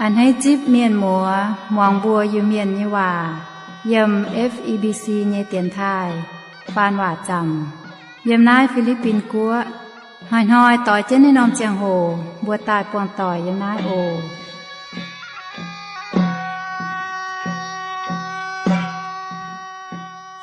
A'hneiv zipv mienh muoz muangx mbuo Iu-Mienh nyei waac yiem F E B C nyei dienx taaih faan waac zaamc yiem naaiv Fi^li^bin Guoqv. Hnoi-hnoi doix jienv naaiv norm ziangh hoc mbuo daaih buangh doic yiem naaiv oc.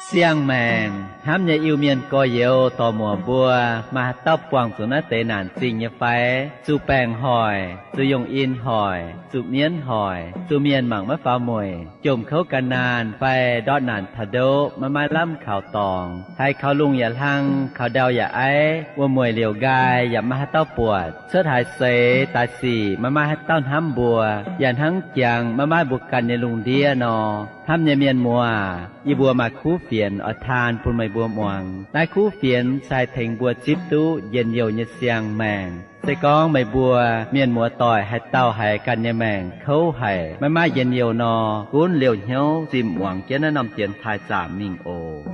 Siang-maengc hnamv nyei Iu-Mienh gorx-youz dorc-muoc mbuo, maaih haaix dauh buangh zuqc naaiv deix naanc zingh nyei fai? Zuqc baengc hoic, zuqc yungh in hoic, zuqc mienv hoic, zuqc mienh mangc maiv faaux mueic, jomc kouv gan naanh fai ndortv naanc taux ndoqv maiv maaih lamh kaux dorngx, haiz kaux lungh yaac hlang, kaux ndau yaac aiv, wuom-mueic liouc nqaai yaac maiv maaih haaix dauh buatc, cuotv haaix seix daaih sic maiv maaih haaix dauh hnamv mbuo, yaac hnangv jangx maiv maaih mbuo ganh nyei lungh ndiev nor. Hnamv nyei mienh muoz, yie mbuo maaih kuv fienx oix taan bun meih mbuo muangx. Naaiv kuv fienx se haih tengx mbuo zipv duqv njien-youh nyei siang-maengc. Se gorngv meih mbuo mienh muoz-doic haaix dauh haiz ganh nyei maengc kouv haic, maiv maaih njien-youh nor, gunv liouh hnyouv zimh muangx jienv naaiv norm dienx taaih zaamc mingh oc.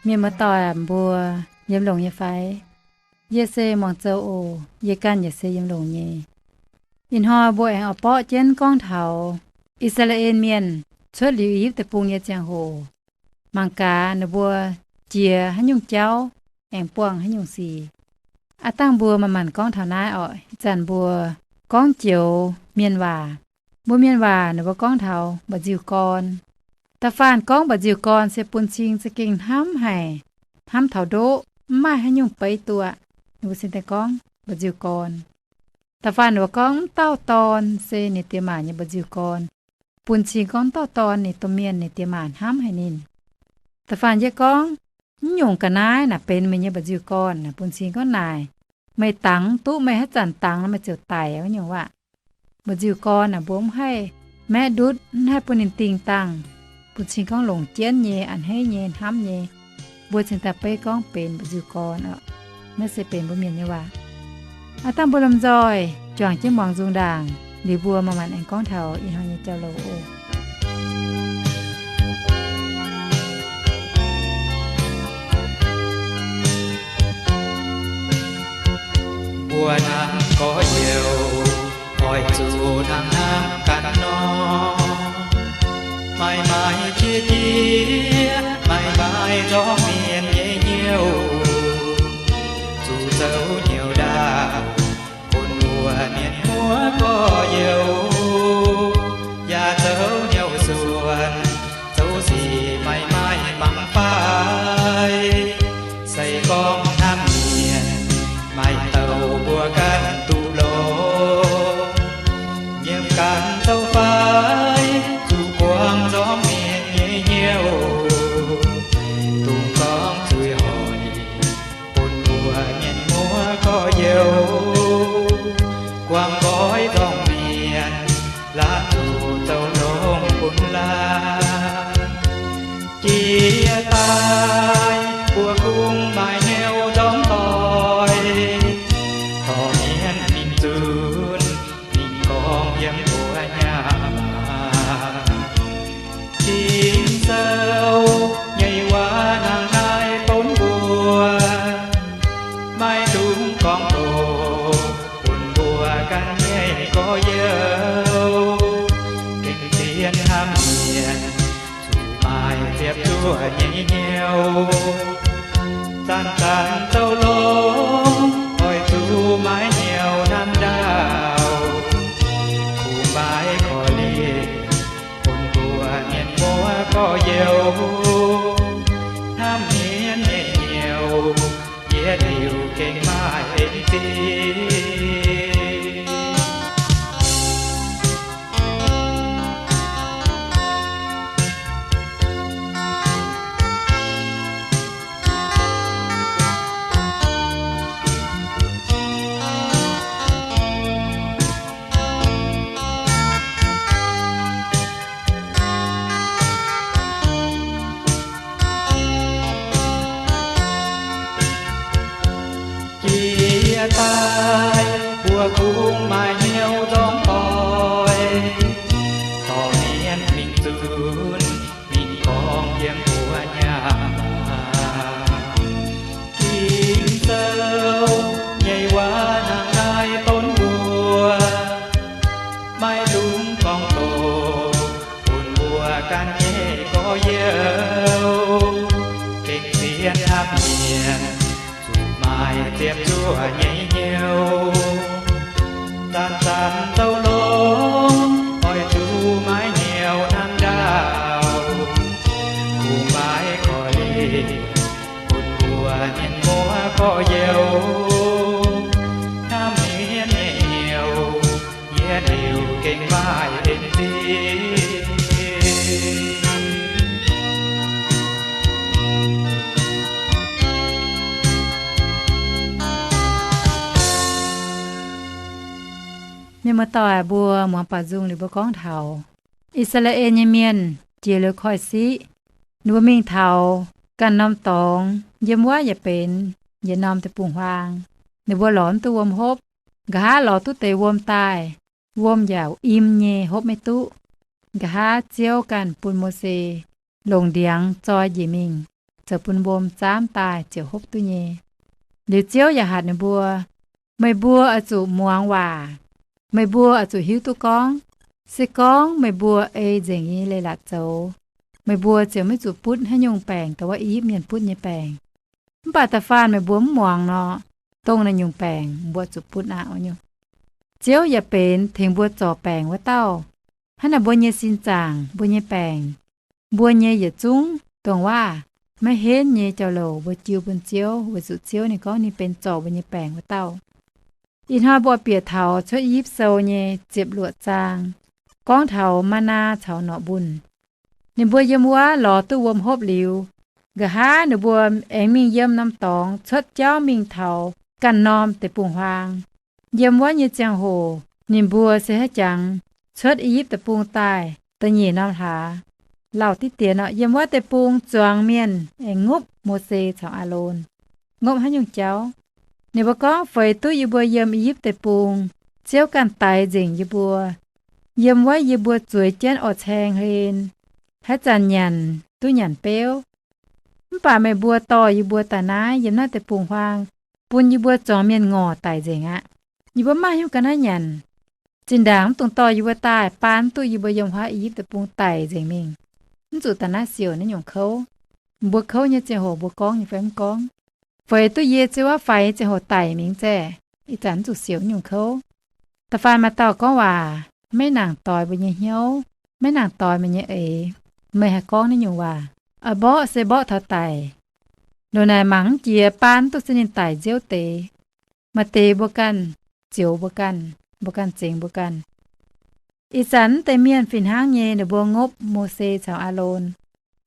Mienh muoz-doic mbuo yiem longx nyei fai? Yie se muangx zoux oc. Yie ganh yaac se yiem longx nyei. Ih hnoi mbuo aengx oix borqv jienv gorngv taux I^saa^laa^en Mienh cuotv liuz I^yipv Deic-Bung nyei ziangh hoc, mangc gaax ninh mbuo jiex haaix nyungc jauv, aengx buangh haaix nyungc sic. Aav dangh mbuo manc-manc gorngv taux naaiv oc. Ih zanc mbuo gorngv joux mienh waac. Mbuo mienh waac ninh mbuo gorngv taux mba'nziu-gorn. Da'faanh gorngv mba'nziu-gorn se bun cing za'gengh hnamv haic, hnamv taux ndoqv, mv maaih haaix nyungc beiv duqv. Ninh mbuo cingx daaih gorngv mba'nziu-gorn. Da'faanh ninh mbuo gorngv mv dauh dorn se ninh diex maac nyei mba'nziu-gorn, bun cing gorngv mv dauh dorn ninh domh mienh ninh diex maac hnamv haic ninh. Da'faanh yie gorngv, mv nyungc ga'naaiv naaic benx meih nyei mba'nziu-gorn, bun cing gorngv naaic, meih dangx duqv, meih haaix zanc dangx meih ziouc daic wuov nyungc waac. Mba'nziu-gorn naaic mbuo mv haih maeqv ndutv, mv haih bun ninh dingh dangh, bun cing gorngv longc jienv nyei, a'hneiv nyei, hnamv nyei. Mbuo cingx daaih beiv gorngv benx mba'nziu-gorn oc. Naaiv se benx mbuo mienh nyei waac. Aav dangh mbuo lomh nzoih juangc jienv muangx nzung ndaangc, liuz mbuo manc-manc aengx gorngv taux ih hnoi nyei jauv-louc oc. Mbuo hnamv gorx-youz oix zuqc hnangv hnamv ganh nor, maaih maaih jiex jiex, maaih maaih nzorng mienh nyei hnyouv, zuqc zoux hnyouv ndaauv bun mbuo mienh muoz gorx-youz, yaac zoux hnyouv suonc, zoux sic maaih maaih mangc fai. Se gorngv hnamv mienh, maaih douc mbuo ganh duqv longx, nyiemc ganh zoux fai, zuqc buangh nzorng mienh nyei hnyouv, dungx gorngv zuiz hoic bun mbuo mienh muoz gorx-youz, guangc nqoi nzorng mienh, laanh zuqc zoux longx bun laanh. Jiex daaih mbuo kungx maaih hnyouv ndorm doic, dorh mienh mingh zunc, mingh gorngv yiem mbuo hnyangx. Ging-Sou nyei waac hnangv naaiv bun mbuo, maiv dungx gorngv doqc bun mbuo ganh nyei gorx-youz. Gengh zien hnamv mienh, zuqc maaih ziepc zuoqv nyei hnyouv, zanc-zanc zoux longx, oix zuqc maaih hnyouv hnamv ndaauv, kungx maaih korv-lienh bun mbuo mienh muoz gorx-youz. Hnamv mienh nyei hnyouv, yietc liuz gengh maaih en zingh. Jiex daaih Mbuo nyei hnyouv zanc-zanc douh longx, oix zuqc maiv hnyouv nanv ndaauv. Kungx maiv korv-lienh bun mbuo mienh muoz gorx-youz. Hnamv mienh nyei hnyouv, yie liuz gengh maaih en zin. Mienh muoz-doic, mbuo muangx baaux nzung liuz mbuo gorngv taux I^saa^laa^en nyei mienh jiex liuz koiv-siqv, ninh mbuo mingh taux ganh norm dorngx, yiem wuov yaac benx yietc norm deic-bung-huaang. Ninh mbuo lorz mv duqv wuom hopv. Nqa'haav lorz duqv deix wuom daaih, wuom yaac im nyei, hopv maiv duqv. Nqa'haav Ziouv ganh bun Mose longc ndiangx zoi njiec mingh, zoux bun wuom zaamv daaih ziouc hopv duqv nyei. Liuz Ziouv yaac hatc ninh mbuo, meih mbuo oix zuqc muangx waac. Meih mbuo oix zuqc hiuv duqv gorngv. Se gorngv meih mbuo ei nzengc nyei leiz-latc zoux, meih mbuo ziouc maiv zuqc butv haaix nyungc baengc, dongh wuov I^yipv Mienh butv nyei baengc. Mv baac da'faanh meih mbuo mv muangx nor, dongh naaiv nyungc baengc mbuo zuqc butv aqv. Ziouv yaac benx tengx mbuo zorc baengc wuov dauh. Hnangv naaic mbuo nyei sin zaangc, mbuo nyei baengc, mbuo nyei yietc zungv dongh waac maiv henv nyei jauv-louc mbuo jiu bun Ziouv, weic zuqc Ziouv ninh gorngv ninh benx zorc mbuo nyei baengc wuov dauh. Ih hnoi mbuo bieqc taux Cuotv I^yipv Sou nyei ziepc luoqc zaang, gorngv taux maa^naa caux norqc mbunh. Ninh mbuo yiem wuov lorz duqv wuom hopv liuz, nqa'haav ninh mbuo aengx mingh yiem norm dorngx cuotv jauv mingh taux ganh norm deic-bung-huaang. Yiem wuov nyei ziangh hoc ninh mbuo se haiv jangx cuotv I^yipv Deic-Bung daaih da'nyeic norm hlaax, lauh diqv dien orqc. Yiem wuov deic-bung zuangx mienh aengx ngopv Mose caux Aalon. Ngopv haaix nyungc jauv? Ninh mbuo gorngv, feix duqv yie mbuo yiem I^yipv Deic-Bung, Ziouv ganh daix nzengc yie mbuo. Yiem wuov yie mbuo zueiz jienv orv caeng hlen, haaix zanc nyanc duqv nyanc beuv. Mv baac meih mbuo dorh yie mbuo daaih naaiv yiem naaiv deic-bung-huaang, bun yie mbuo zuangx mienh ngorc daic nzengc aqv. Yie mbuo maiv hiuv ga'naaiv nyanc. Zinh ndaangc mv dungx dorh yie mbuo daaih, baan mv duqv yie mbuo yiem wuov I^yipv Deic-Bung daic nzengc mingh. Mv zuqc daaih naaiv siouc naaiv nyungc kouv. Mbuo kouv nyei ziangh hoc mbuo gorngv nyei fai mv gorngv? Feix duqv yie Ziouv wuov faix nyei ziangh hoc daic mingh zaeqv, ih zanc mv zuqc siouc naaiv nyungc kouv. Da'faanh maaih dauh gorngv waac maiv nangc doix mbuo nyei hnyouv, maiv nangc doix meih nyei eix, meih haih gorngv naaiv nyungc waac, oix mborqv se mborqv taux daic. Loz naaic mangc mv jiex, baan mv duqv se ninh daic nziouv deix. Maaih deix mbuo ganh zioux mbuo ganh, mbuo ganh zengx mbuo ganh. Ih zanc naaiv deix mienh fih hnangv nyei, ninh mbuo ngopv Mose caux Aalon.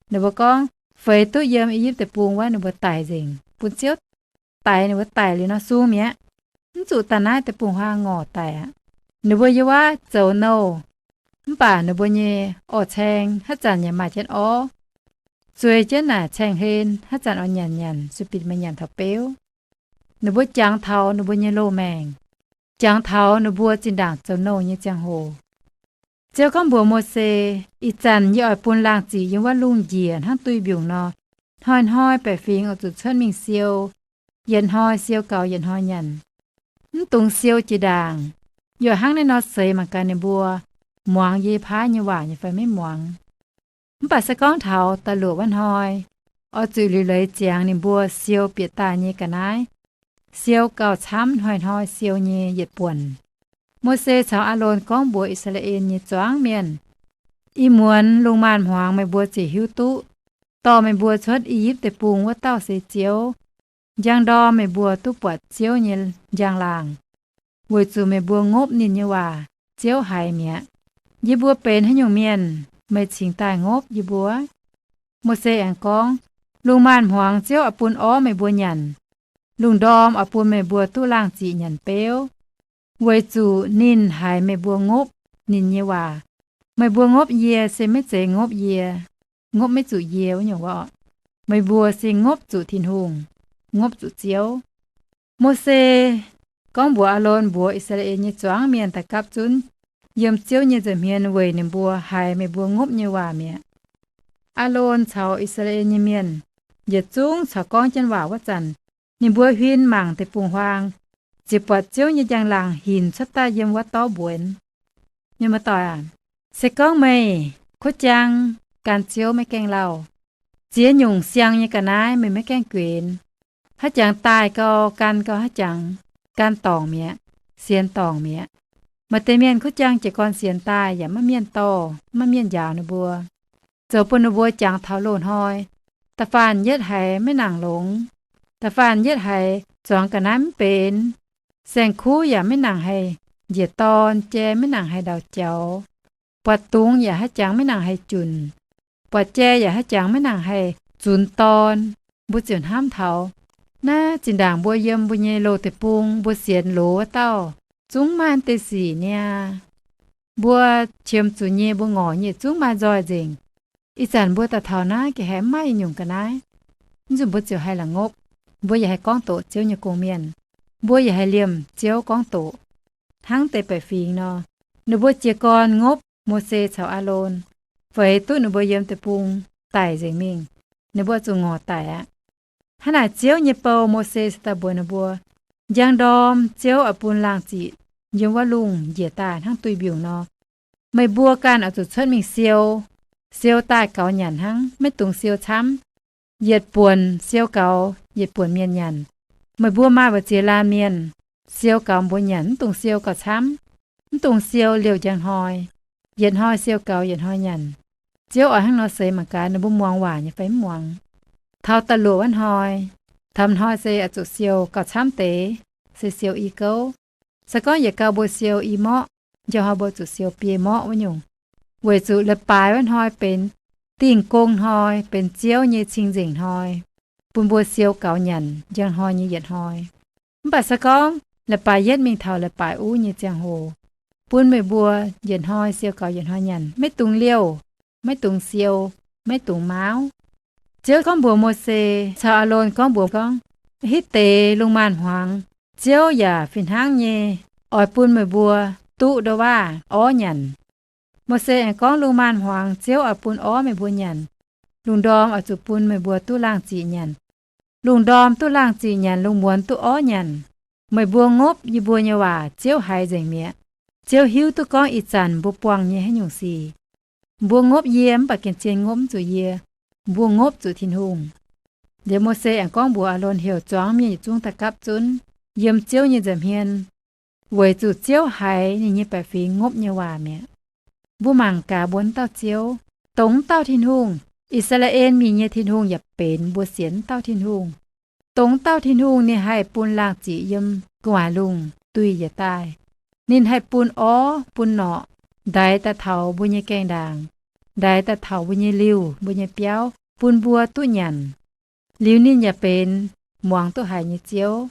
Ninh mbuo gorngv, feix duqv yiem I^yipv Deic-Bung wuov ninh mbuo daic nzengc, bun Ziouv daix ninh mbuo daic liuz nor sung mi'aqv. Mv zuqc daaih naaiv deic-bung-huaang ngorc daic aqv. Ninh mbuo yiem wuov zoux nouh, mv baac ninh mbuo nyei orv caeng haaix zanc yaac maaih jienv orv. Zueiz jienv naaic caeng hlen, haaix zanc oix nyanc nyanc, zuqc bieqc mingh nyanc taux beuv. Ninh mbuo jangx taux ninh mbuo nyei loz-maengc, jangx taux ninh mbuo zinh ndaangc zoux nouh nyei ziangh hoc. Ziouv gorngv mbuox Mose, ih zanc yie oix bun laangh ziqc yiem wuov lungh njiec hnangv duih mbiungc nor, hnoi-hnoi baeqc fingx oix zuqc cuotv mingh siou, yietc hnoi siou gaux yietc hnoi nyanc. Mv dungx siou jiex ndaangc. Yie oix hnangv naaiv nor seix mangc gaax ninh mbuo muangx yie paaiv nyei waac nyei fai maiv muangx. Mv baac se gorngv taux da'luoqc wuov hnoi, oix zuqc liuc leiz ziangx ninh mbuo siou bieqc daaih nyei ga'naaiv, siou gauh camv hnoi-hnoi siou nyei yietc buonc. Mose caux Aalon gorngv mbuox I^saa^laa^en nyei zuangx mienh, ih muonz lungh maanz-hmuangx meih mbuo ziouc hiuv duqv dorh meih mbuo cuotv I^yipv Deic-Bung wuov dauh se Ziouv. Njang ndorm meih mbuo duqv buatc Ziouv nyei njang-laangc, weic zuqc meih mbuo ngopv ninh nyei waac, Ziouv haiz mi'aqv. Yie mbuo benx haaix nyungc mienh, meih cingx daaih ngopv yie mbuo? Mose aengx gorngv, lungh maanz-hmuangx Ziouv oix bun orv meih mbuo nyanc. Lungh ndorm oix bun meih mbuo duqv laangh ziqc nyanc beuv, weic zuqc ninh haiz meih mbuo ngopv ninh nyei waac. Meih mbuo ngopv yie se maiv zeiz ngopv yie, ngopv maiv zuqc yie wuov nyungc waac. Meih mbuo se ngopv zuqc Tin-Hungh, ngopv zuqc Ziouv. Mose gorngv mbuox Aalon mbuox I^saa^laa^en nyei zuangx mienh daaih gapv zunv yiem Ziouv nyei nza'hmien weic ninh mbuo haiz meih mbuo ngopv nyei waac mi'aqv. Aalon caux I^saa^laa^en nyei mienh yietc zungv caux gorngv jienv waac wuov zanc, ninh mbuo huin mangc deic-bung-huaang, ziouc buatc Ziouv nyei njang-laangc hinc cuotv daaih yiem wuov dorv mbuonx. Mienh muoz-doic aac, se gorngv meih kuotv jaang gan Ziouv maiv gaengh lauh, ziex nyungc siang nyei ga'naaiv meih maiv gaengh guenx, Haaix jangx daaih gau, gan gau haaix jangx, gan dorngc mi'aqv, sienx dorngc mi'aqv. Maaih deix mienh kuv jangx jiez gorn sienx daaih yaac maiv mienh dorh, maiv mienh njaaux ninh mbuo. Zoux bun ninh mbuo jangx taux loz-hnoi, da'faanh yietv haiz maiv nangc longx, da'faanh yietv haiz zuangx ga'naaiv mv benx, saeng-kuv yaac maiv nangc haih njiec dorn, jai maiv nangc haih ndau jaux, buatc dungz yaac haaix jangx maiv nangc haih junc, buatc jai yaac haaix jangx maiv nangc haih zunx dorn. Mbuo ziouc hnamv taux, naaiv zinh ndaangc mbuo yiem mbuo nyei loz deic-bung mbuo sienx loz wuov dauh zungv maaih deix sic niaa. Mbuo qiemx zuqc nyei, mbuo ngorc nyei zungv maaih nzoih nzengc. Ih zanc mbuo daaih taux naaiv ga'haiz maiv maaih i nyungc ga'naaiv, nzunc mbuo ziouc haih la'ngopv. Mbuo yaac haih gorngv doqc Ziouv nyei gong-mienh. Mbuo yaac haih liemh Ziouv gorngv doqc hnangv deix baeqc fingx nor. Ninh mbuo jiez gorn ngopv Mose caux Aalon, feix duqv ninh mbuo yiem deic-bung daic nzengc mingh. Ninh mbuo zuqc ngorc daic aqv. Hnangv naaic Ziouv nyei bou, Mose se daaih mbuox ninh mbuo, njang ndorm Ziouv oix bun laangh ziqc yiem wuov lungh njiec daaih hnangv duih mbiungc nor. Meih mbuo ganh oix zuqc cuotv mingh siou. Siou daaih gaux nyanc hnangv, maiv dungx siou camv. Yietc buonc siou gaux yietc buonc mienh nyanc. Meih mbuo maaih mbu'ziex laanh mienh, siou gaux mbuo nyanc, mv dungx siou gauh camv. Mv dungx siou liouh njang hnoi. Yietc hnoi siou gaux yietc hnoi nyanc. Ziouv oix hnangv nor seix mangc gaax ninh mbuo muangx waac nyei fai mv muangx. Taux da'luoqc wuov hnoi, taux hnoi se oix zuqc siou gauh camv deix, se siou i gouv. Se gorngv yietc gau mbuo siou i morqv, njang hnoi mbuo zuqc siou biei morqv wuov nyungc. Weic zuqc leiz-baaix wuov hnoi benx Dingh Gong Hnoi, benx Ziouv nyei cing-nzengc hnoi, bun mbuo siou gaux nyanc njang hnoi nyei yietc hnoi. Mv baac se gorngv leiz-baaix yietv mingh taux leiz-baaix uv nyei ziangh hoc, bun meih mbuo yietc hnoi siou gaux yietc hnoi nyanc, maiv dungx liouh, maiv dungx siou, maiv dungx maauv. Ziouv gorngv mbuox Mose caux Aalon gorngv mbuox gorngv, hitv deix lungh maanz-hmuangx Ziouv yaac fih hnangv nyei oix bun meih mbuo duqv ndoh waav orv nyanc. Mose aengx gorngv, lungh maanz-hmuangx Ziouv oix bun orv meih mbuo nyanc. Lungh ndorm oix zuqc bun meih mbuo duqv laangh ziqc nyanc. Lungh ndorm duqv laangh ziqc nyanc, lungh muonz duqv orv nyanc. Meih mbuo ngopv yie mbuo nyei waac Ziouv haiz nzengc mi'aqv. Ziouv hiuv duqv gorngv ih zanc mbuo buangh nyei haaix nyungc sic. Mbuo ngopv yie mv baac gengh zien ngopv mv zuqc yie. Mbuo ngopv zuqc Tin-Hungh. Liuz Mose aengx gorngv mbuox Aalon heuc zuangx mienh yietc zungv daaih gapv zunv yiem Ziouv nyei nza'hmien, weic zuqc Ziouv haiz ninh nyei baeqc fingx ngopv nyei waac mi'aqv. Mbuo mangc gaax mbuo wuov dauh Ziouv, dongh wuov dauh Tin-Hungh, I^saa^laa^en Mienh nyei Tin-Hungh yaac benx mbuo sienx wuov dauh Tin-Hungh. Dongh wuov dauh Tin-Hungh ninh haih bun laangh ziqc yiem gu'nguaaic lungh duih njiec daaih. Ninh haih bun orv bun norqc ndaix daaih taux mbuo nyei gaengh ndaangc, ndaix daaih taux mbuo nyei liuh, mbuo nyei biauv, bun mbuo duqv nyanc. Liuz ninh yaac benx muangx duqv haiz nyei Ziouv.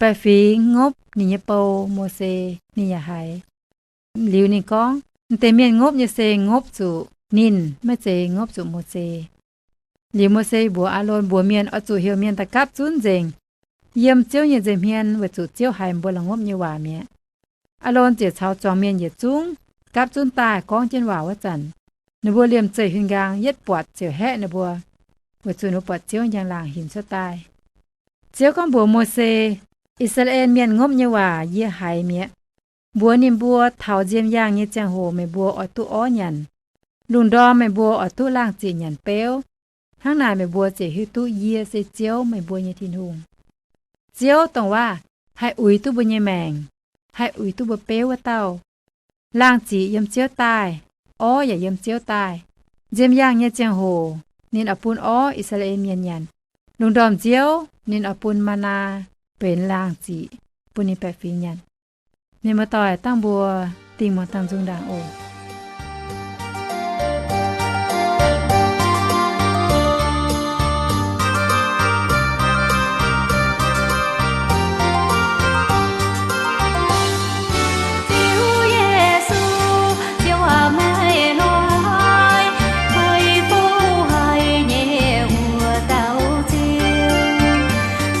Baeqc fingx ngopv ninh nyei bou, Mose, ninh yaac haiz. Liuz ninh gorngv, m'deix mienh ngopv nyei se ngopv zuqc ninh, maiv zeiz ngopv zuqc Mose. Liuz Mose mbuox Aalon mbuox mienh oix zuqc heuc mienh daaih gapv zunv nzengc yiem Ziouv nyei nza'hmien, weic zuqc Ziouv haiz mbuo la'ngopv nyei waac mi'aqv. Aalon ziouc caux zuangx mienh yietc zungv gapv zunv daaih gorngv jienv waac wuov zanc, ninh mbuo liemh zeih huin nqaang yietv buatc ziouc haeqv ninh mbuo, weic zuqc ninh mbuo buatc Ziouv njang-laangc hinc cuotv daaih. Ziouv gorngv mbuox Mose, I^saa^laa^en Mienh ngopv nyei waac yie haiz mi'aqv. Mbuox ninh mbuo, taux nziem yaangh nyei ziangh hoc meih mbuo oix duqv orv nyanc. Lungh ndorm meih mbuo oix duqv laangh ziqc nyanc beuv. Hnangv naaic meih mbuo ziouc hiuv duqv yie se Ziouv, meih mbuo nyei Tin-Hungh. Ziouv dongh waac haih uix duqv mbuo nyei maengc, haih uix duqv mbuo beuv wuov dauh. Laangh ziqc yiem Ziouv daaih, orv yaac yiem Ziouv daaih. Nziem yaangh nyei ziangh hoc ninh oix bun orv I^saa^laa^en Mienh nyanc. Lungh ndorm nziouv ninh oix bun maa^naa benx laangh ziqc bun ninh baeqc fingx nyanc. Mienh muoz-doic, dangh mbuo dingh muangx dangh nzung ndaangc oc. Ziouv Yesu, Ziouv aac, meih loix-hnoi, meih fouv haic nyei wuov dauh Ziouv.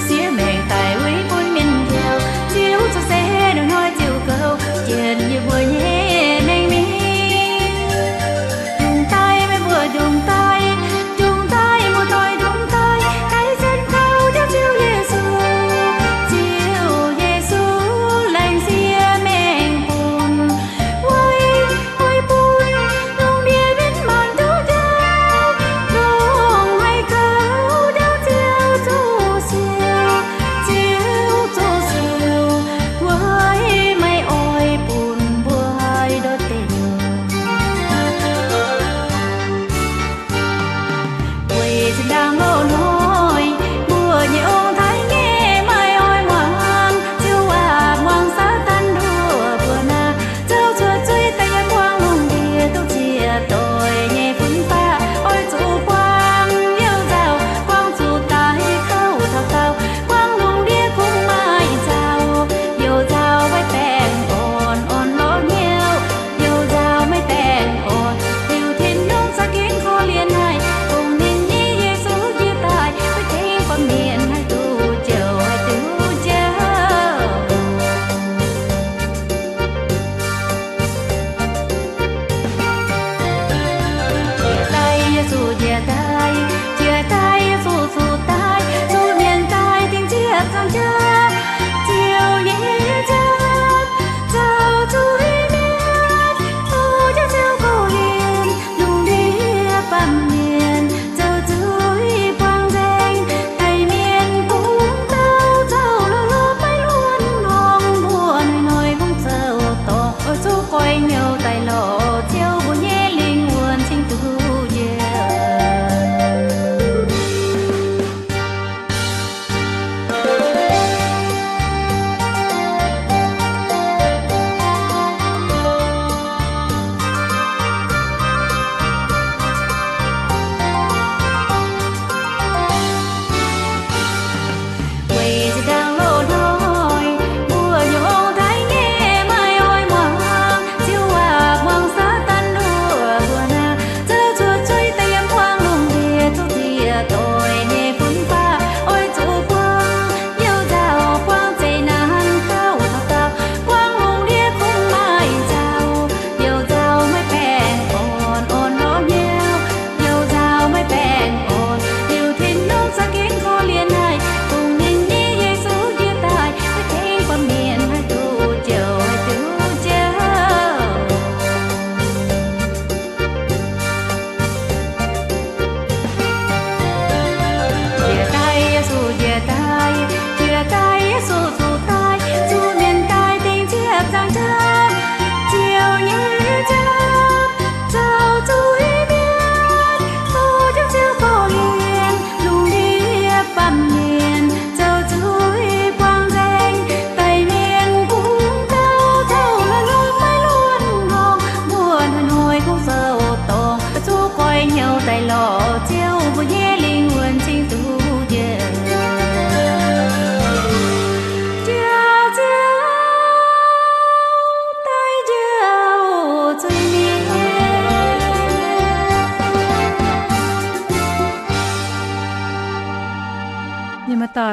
Siev maengc daic weic bun mienh njoux, Ziouv cuotv seix loz-hnoi ziouc gouv jienv yie mbuo nyei maengc mingh.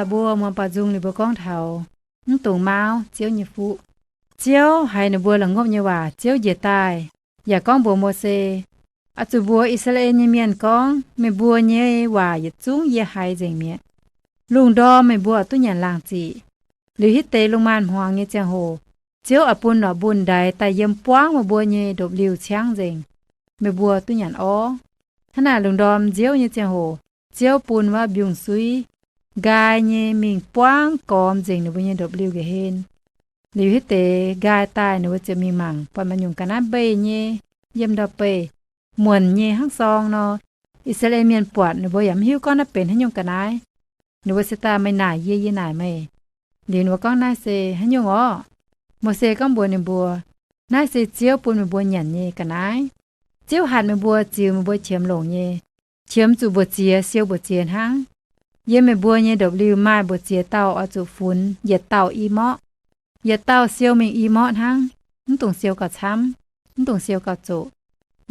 Mbuo muangx baaux nzung liuz mbuo gorngv taux mv dungx mauv Ziouv nyei fuqv. Ziouv haiz ninh mbuo la'ngopv nyei waac, Ziouv njiec daaih yaac gorngv mbuox Mose, Oix zuqc mbuox I^saa^laa^en nyei mienh gorngv, meih mbuo nyei waac yietc zungv yie haiz nzengc mi'aqv. Lungh ndorm meih mbuo oix duqv nyanc laangh ziqc. Liuz hitv deix lungh maanz-hmuangx nyei ziangh hoc, Ziouv oix bun norqc mbunh ndaix daaih yiem buangv meih mbuo nyei ndopv-liuh ciangv nzengc, meih mbuo duqv nyanc orv. Hnangv naaic lungh ndorm nziouv nyei ziangh hoc, Ziouv bun wuov mbiungc-suiv nqaai nyei mingh buangv gormx nzengc ninh mbuo nyei ndopv-liuh nqa'hlen. Liuz hitv deix nqaai daaih ninh mbuo ziouc mingh mangc buatc maaih nyungc ga'naaiv mbeih nyei, yiem ndau-beih, muonc nyei hnangv sorng nor. I^saa^laa^en Mienh buatc ninh mbuo yaac mv hiuv gorngv naaiv benx haaix nyungc ga'naaiv. Ninh mbuo se daaih, Meih naaic yie, yie naaic meih. Liuz ninh mbuo gorngv, Naaiv se haaix nyungc orv? Mose gorngv mbuox ninh mbuo, Naaiv se Ziouv bun meih mbuo nyanc nyei ga'naaiv. Ziouv hatc meih mbuo ziux meih mbuo qiemx longc nyei, qiemx zuqc mbuoqc ziex siou mbuoqc ziex hnangv. Yiem meih mbuo nyei ndopv-liuh maaih mbuoqc ziex dauh oix zuqc funx yietc dauh i morqv. Yietc dauh siou mingh i morqv hnangv, mv dungx siou gauh camv, mv dungx siou gauh zoqc.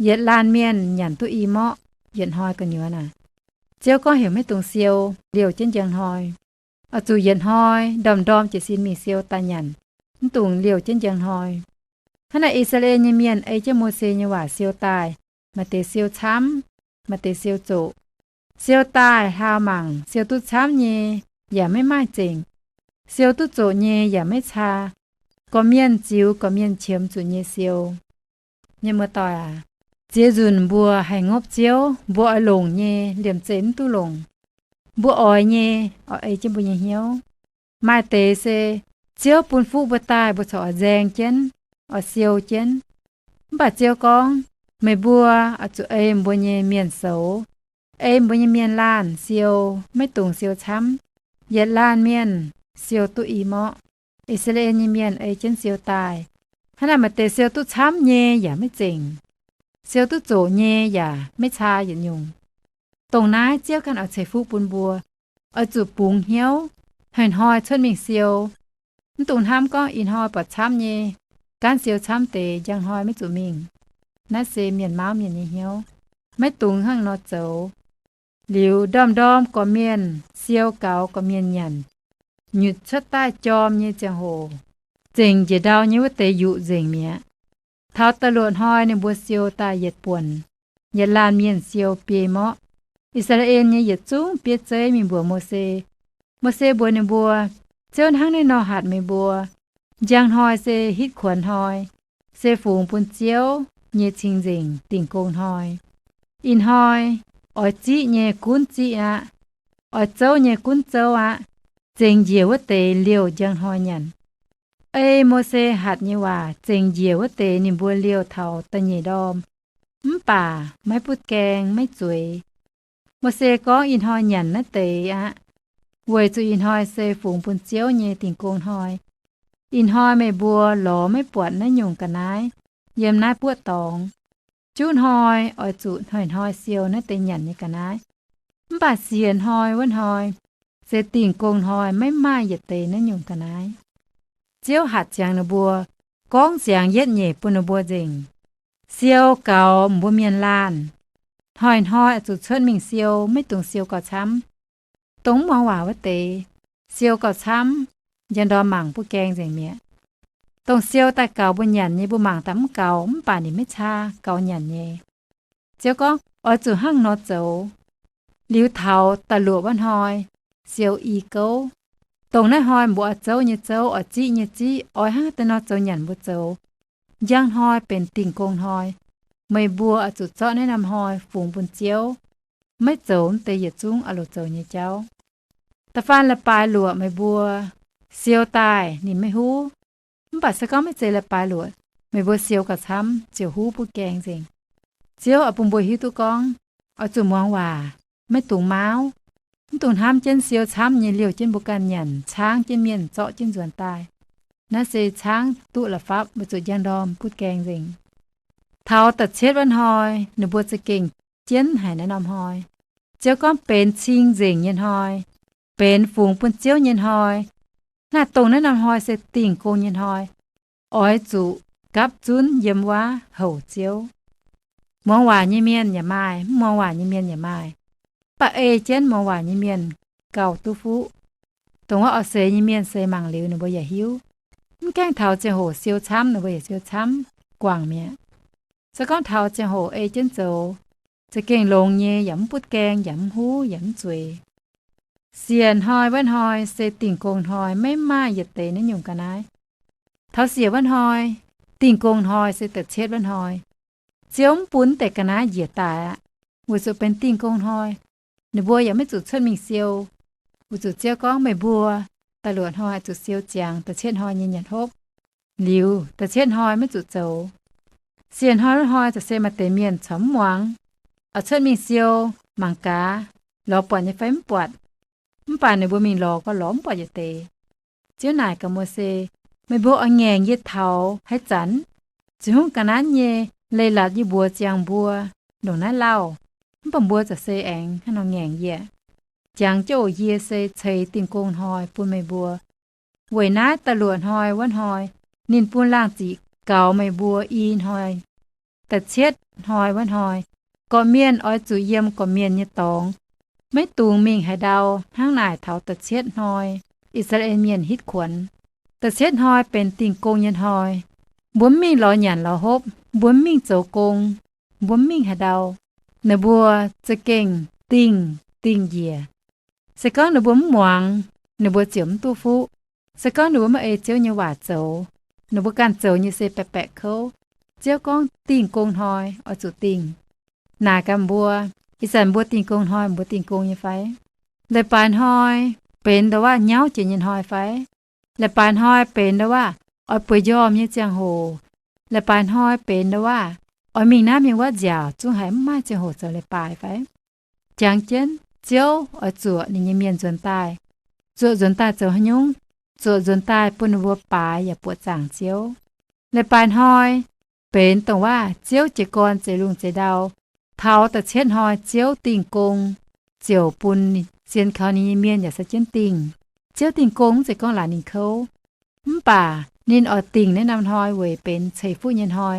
Yietc laanh mienh nyanc duqv i morqv yietc hnoi gu'nyuoz naaic. Ziouv gorngv heuc maiv dungx siou, liouh jienv njang hnoi. Oix zuqc yietc hnoi ndorm-ndorm jiez sin mingh siou daaih nyanc, mv dungx liouh jienv njang hnoi. Hnangv naaic I^saa^laa^en nyei mienh ei jienv Mose nyei waac siou daaih, maaih deix siou camv, maaih deix siou zoqc. Siou daaih hlaau mangc, siou duqv camv nyei yaac maiv maaih zengc. Siou duqv zoqc nyei yaac maiv caa. Gorqv-mienh ziux gorqv-mienh qiemx zuqc nyei siou. Mienh muoz-doic aac, ziex nzunc mbuo haih ngopv Ziouv, mbuo oix longc nyei liemh zeih mv duqv longc. Mbuo oix nyei oix ei jienv mbuo nyei hnyouv. Maaih deix se Ziouv bun fuqv mbuo daaih, mbuo corc oix nzaeng jienv, oix siou jienv. Mv baac Ziouv gorngv, meih mbuo oix zuqc ei mbuo nyei mienh soux, ei mbuo nyei mienh laanh siou, maiv dungx siou camv. Yietc laanh mienh siou duqv i morqv. I^saa^laa^en nyei mienh ei jienv siou daaih. Hnangv naaic maaih deix siou duqv camv nyei yaac maiv zengc. Siou duqv zoqc nyei yaac maiv caa yietc nyungc. Dongh naaiv Ziouv ganh oix ceix fuqv bun mbuo, oix zuqc bungx hnyouv, hnoi-hnoi cuotv mingh siou. Mv dungx hnamv gorngv ih hnoi buatc camv nyei, gaanv siou camv deix njang hnoi maiv zuqc mingh. Naaiv se mienh mauv mienh nyei hnyouv. Maiv dungx hnangv nor zoux. Liuz ndorm-ndorm gorqv-mienh siou gaux gorqv-mienh nyanc, nyutc cuotv daaih jorm nyei ziangh hoc, zengc njiec ndau nyei wuov deix yuqc nzengc mi'aqv. Taux da'luoqc hnoi ninh mbuo siou daaih yietc buonc, yietc laanh mienh siou biei morqv. I^saa^laa^en nyei yietc zungv bieiv zeiv mingh mbuox Mose. Mose mbuox ninh mbuo, Ziouv hnangv naaiv nor hatc meih mbuo, njang hnoi se hitv kuonx hnoi, se fungx bun Ziouv nyei cing-nzengc dingh gong hnoi. Ih hnoi oix ziqv nyei gunv ziqv aqv. Oix zouv nyei gunv zouv aqv. Zengc njiec wuov deix liouh njang hnoi nyanc. Ei Mose hatc nyei waac zengc njiec wuov deix ninh mbuo liouh taux da'nyeic ndorm, mv baac maiv butv gaeng maiv zueiz. Mose gorngv, Ih hnoi nyanc naaiv deix aqv, weic zuqc ih hnoi se fungx bun Ziouv nyei dingh gong hnoi. Ih hnoi meih mbuo lorz maiv buatc naaiv nyungc ga'naaiv yiem naaiv buoqv dorngx. Juqv hnoi oix zuqc hnoi-hnoi siou naaiv deix nyanc nyei ga'naaiv. Mv baac siec hnoi wuov hnoi se dingh gong hnoi, maiv maaih yietc deix naaiv nyungc ga'naaiv. Ziouv hatc ziangx ninh mbuo, gorngv ziangx yietv nyeic bun ninh mbuo nzengc. Siou gaux mbuo mienh laanh, hnoi-hnoi oix zuqc cuotv mingh siou, maiv dungx siou gauh camv. Dongh mv muangx waac wuov deix, siou gauh camv, njang ndorm mangc butv gaeng nzengc mi'aqv. Dongh siou daaih gaux mbuo nyanc nyei, mbuo mangc daaih mv gaux, mv baac ninh maiv caa, gaux nyanc nyei. Ziouv gorngv, Oix zuqc hnangv nor zoux. Liuz taux da'luoqc wuov hnoi, siou i gouv. Dongh naaiv hnoi mbuo oix zouv nyei zouv, oix ziqv nyei ziqv, oix hnangv haaix deix nor zoux nyanc mbuo zoux. Njang hnoi benx dingh gong hnoi. Meih mbuo oix zuqc zorqv naaiv norm hnoi fungx bun Ziouv, maiv zoux wuov deix yietc zungv oix longc zoux nyei jauv. Da'faanh leiz-baaix luoqc meih mbuo siou daaih ninh maiv huv. Mv baac se gorngv maiv zeiz leiz-baaix luoqc, meih mbuo siou gauh camv ziouc huv butv gaeng nzengc. Ziouv oix bun mbuo hiuv duqv gorngv, oix zuqc muangx waac, maiv dungx mauv. Mv dungx hnamv jienv siou camv nyei liouh jienv mbuo ganh nyanc, caangv jienv mienh zorqv jienv nzuonx daaih. Naaiv se caangv duqv la'fapv weic zuqc njang ndorm butv gaeng nzengc. Taux da'cietv wuov hnoi ninh mbuo za'gengh jienv haic naaiv norm hnoi. Ziouv gorngv, Benx cing-nzengc nyei hnoi, benx fungx bun Ziouv nyei hnoi. Naaiv dongh naaiv norm hnoi se dingh gong nyei hnoi. Oix zuqc gapv zunv yiem wuov houc Ziouv. Muangx waac nyei mienh yaac maaih, mv muangx waac nyei mienh yaac maaih. Mv baac ei jienv muangx waac nyei mienh gauh duqv fuqv. Dongh wuov oix seix nyei mienh se mangc liuz ninh mbuo yaac hiuv. Mv gaengh taux ziangh hoc siou camv, ninh mbuo yaac siou camv, guangc mi'aqv. Se gorngv taux ziangh hoc ei jienv zoux, za'gengh longx nyei, yaac mv butv gaeng, yaac mv huv, yaac mv zueiz. Siec hnoi wuov hnoi se Dingh Gong Hnoi, maiv maaih yietc deix naaiv nyungc ga'naaiv. Taux siec wuov hnoi, Dingh Gong Hnoi se da'cietv wuov hnoi. Ziouv mv bun deix ga'naaiv njiec daaih aqv, weic zuqc benx Dingh Gong Hnoi. Ninh mbuo yaac maiv zuqc cuotv mingh siou, weic zuqc Ziouv gorngv, meih mbuo da'luoqc hnoi zuqc siou ziangx da'cietv hnoi nyei nyanc hopv. Liuz da'cietv hnoi maiv zuqc zoux. Siec hnoi wuov hnoi za'gengh maaih deix mienh corc mv muangx, oix cuotv mingh siou mangc gaax lorz buatc nyei fai mv buatc. Mv baac ninh mbuo mingh lorz gau, lorz mv buatc yietc deix. Ziouv naaic gaax Mose, meih mbuo oix ngaengc yie taux haaix zanc? Ziouv hungh ga'naaiv nyei leiz-latc yie mbuox ziangx mbuo ndongc naaiv lauh, mv baac mbuo za'gengh se aengx hnangv nor ngaengc yie. Jangx jienv oc, yie se ceix Dingh Gong Hnoi bun meih mbuo. Weic naaiv da'luoqc hnoi wuov hnoi, ninh bun laangh ziqc gaux meih mbuo i hnoi. Da'cietv hnoi wuov hnoi, gorqv-mienh oix zuqc yiem gorqv-mienh nyei dorngx, maiv dungx mingh haaix ndau. Hnangv naaic taux da'cietv hnoi, I^saa^laa^en Mienh hitv kuonx. Da'cietv hnoi benx Dingh Gong nyei hnoi. Mbuo mv mingh lorz nyanc lorz hopv, mbuo mv mingh zoux gong, mbuo mv mingh haaix ndau. Ninh mbuo za'gengh dingh, dingh njiec. Se gorngv ninh mbuo mv muangx, ninh mbuo ziouc mv duqv fuqv. Se gorngv ninh mbuo maiv ei Ziouv nyei waac zoux, ninh mbuo ganh zoux nyei se baeqc baeqc kouv. Ziouv gorngv Dingh Gong Hnoi oix zuqc dingh. Naaic gaax mbuo, ih zanc mbuo Dingh Gong Hnoi mbuo dingh gong nyei fai? Leiz-baaix hnoi benx ndo waav nyauv jiex nyei hnoi fai? Leiz-baaix hnoi benx ndo waav oix bueix njormh nyei ziangh hoc? Leiz-baaix hnoi benx ndo waav oix mingh naaiv mingh wuov nziaauc, zungv haiz mv maaih ziangh hoc zoux leiz-baaix fai? Jangx jienv, Ziouv oix zuoqc ninh nyei mienh nzuonx daaih. Zuoqc nzuonx daaih zoux haaix nyungc? Zuoqc nzuonx daaih bun ninh mbuo baaix yaac buoqc zaangc Ziouv. Leiz-baaix hnoi benx dongh waav Ziouv jiez gorn zeix lungh zeix ndau. Taux da'cietv hnoi Ziouv dingh gong, ziouc bun zien kaux ninh nyei mienh yaac se jienv dingh. Ziouv dingh gong mv zeiz gorngv laaic ninh kouv, mv baac ninh oix dingh naaiv norm hnoi weic benx ceix fuqv nyei hnoi.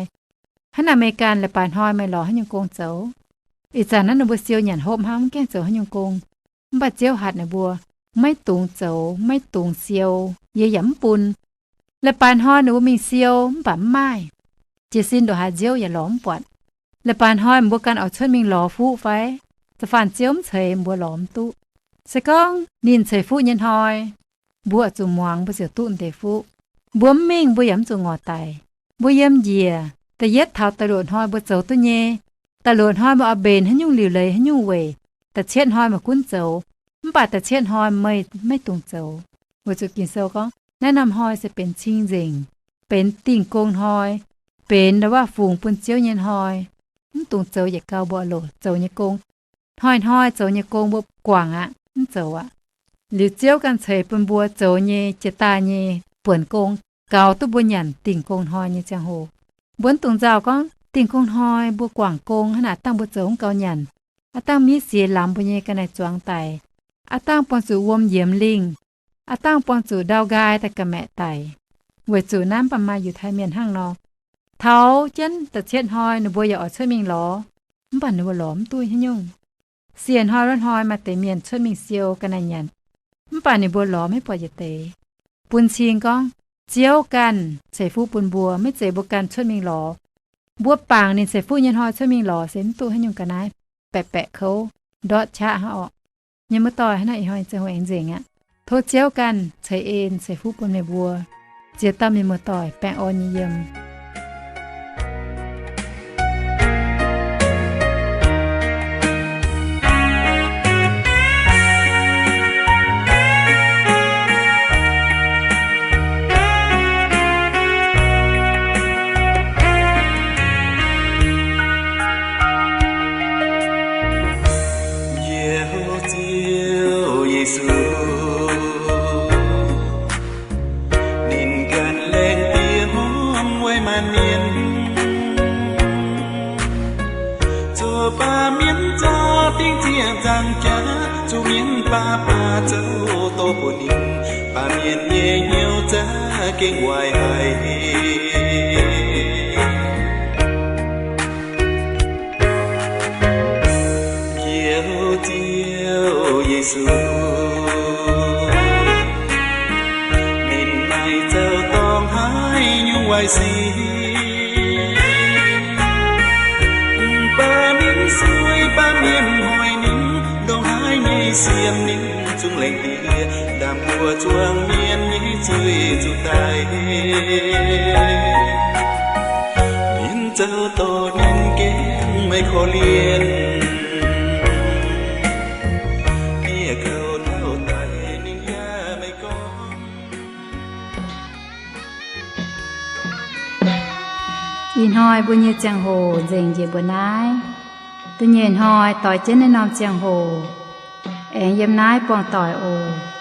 Hnangv naaic meih ganh leiz-baaix hnoi meih lorz haaix nyungc gong zoux? Ih zanc naaiv ninh mbuo siou nyanc hopv hnangv, mv gaengh zoux haaix nyungc gong. Mv baac Ziouv hatc ninh mbuo maiv dungx zoux, maiv dungx siou, yie yaac mv bun. Leiz-baaix hnoi ninh mbuo mingh siou mv baac mv maaih. Jiez sin ndongc haaix Ziouv yaac lorz mv buatc. Leiz-baaix hnoi mbuo ganh oix cuotv mingh lorz fuqv fai? Da'faanh Ziouv mv ceix mbuo lorz mv duqv. Se gorngv ninh ceix fuqv nyei hnoi, mbuo oix zuqc muangx mbuo ziouc duqv deix fuqv. Mbuo mv mingh mbuo yaac mv zuqc ngorc daic. Mbuo yiem njiec, da'yietv taux da'luoqc hnoi mbuo zoux duqv nyei. Da'luoqc hnoi meih oix mbenc haaix nyungc liuc leiz haaix nyungc weic, da'cietv hnoi meih gunv zoux. Mv baac da'cietv hnoi meih maiv dungx zoux, weic zuqc Ging-Sou gorngv naaiv norm hnoi se benx cing-nzengc, benx dingh gong hnoi, benx ndo waav fungx bun Ziouv nyei hnoi. Mv dungx zoux yietc gau mbuo oix loc zoux nyei gong. Hnoi-hnoi zoux nyei gong mbuo guangc aqv, mv zoux aqv. Liuz Ziouv ganh ceix bun mbuo zoux nyei jiex daaih nyei buonc gong, gaux duqv mbuo nyanc dingh gong hnoi nyei ziangh hoc. Mbuo mv dungx nzauh gorngv dingh gong hnoi mbuo guangc gong hnangv naaic, aav dangh mbuo zoux mv gaux nyanc, aav dangh miev siex lamz mbuo nyei ga'naaiv zuangx daic, aav dangh buangh zuqc wuom yiemx lingh, aav dangh buangh zuqc ndau nqaai daaih ga'maeqc daic. Weic zuqc naaiv mv baac maaih Yiutai Mienh hnangv nor. Taux jienv da'cietv hnoi ninh mbuo yaac oix cuotv mingh lorz, mv baac ninh mbuo lorz mv duqv haaix nyungc. Siec hnoi wuov hnoi maaih deix mienh cuotv mingh siou ga'naaiv nyanc, mv baac ninh mbuo lorz maiv buatc yietc deix. Bun cing gorngv Ziouv ganh ceix fuqv bun mbuo, maiv zeiz mbuo ganh cuotv mingh lorz. Mbuo bangc ninh ceix fuqv nyei hnoi cuotv mingh lorz se mv duqv haaix nyungc ga'naaiv, baeqc baeqc kouv, ndortv qaqv hnangv orqc. Mienh muoz-doic, hnangv naaiv ih hnoi ziangh hoc aengx nzengc aqv. Tov Ziouv ganh ceix en ceix fuqv bun meih mbuo. Ziex dauh mienh muoz-doic baengh orn nyei yiem. Ziouv Yesu, ninh ganh laengz diex hmuangx weic maanc mienh, zoux baamh mienh zorqv dingc ziec nzaangc jaax, zuqc mienh baav baav zoux doz bun ninh, baamh mienh nyei hnyouv za'gengh waaic haic. Ziouv, Ziouv Yesu, Mv baac ninh sueih baav mienh hoic ninh, ndongc haaix nyei siem ninh zungv laengz diev, ndaam mbuo zuangx mienh nyei zuiz zuqc daic. Ninh zoux dorh ninh gengh maiv korv-lienh, bieqc kouv ndau daic ninh yaac maiv gorngv. Ih hnoi mbuo nyei ziangh hoc nzengc njiec mbuo naaiv. Da'nyeic hnoi doix jienv naaiv norm ziangh hoc aengx yiem naaiv buangh doic oc.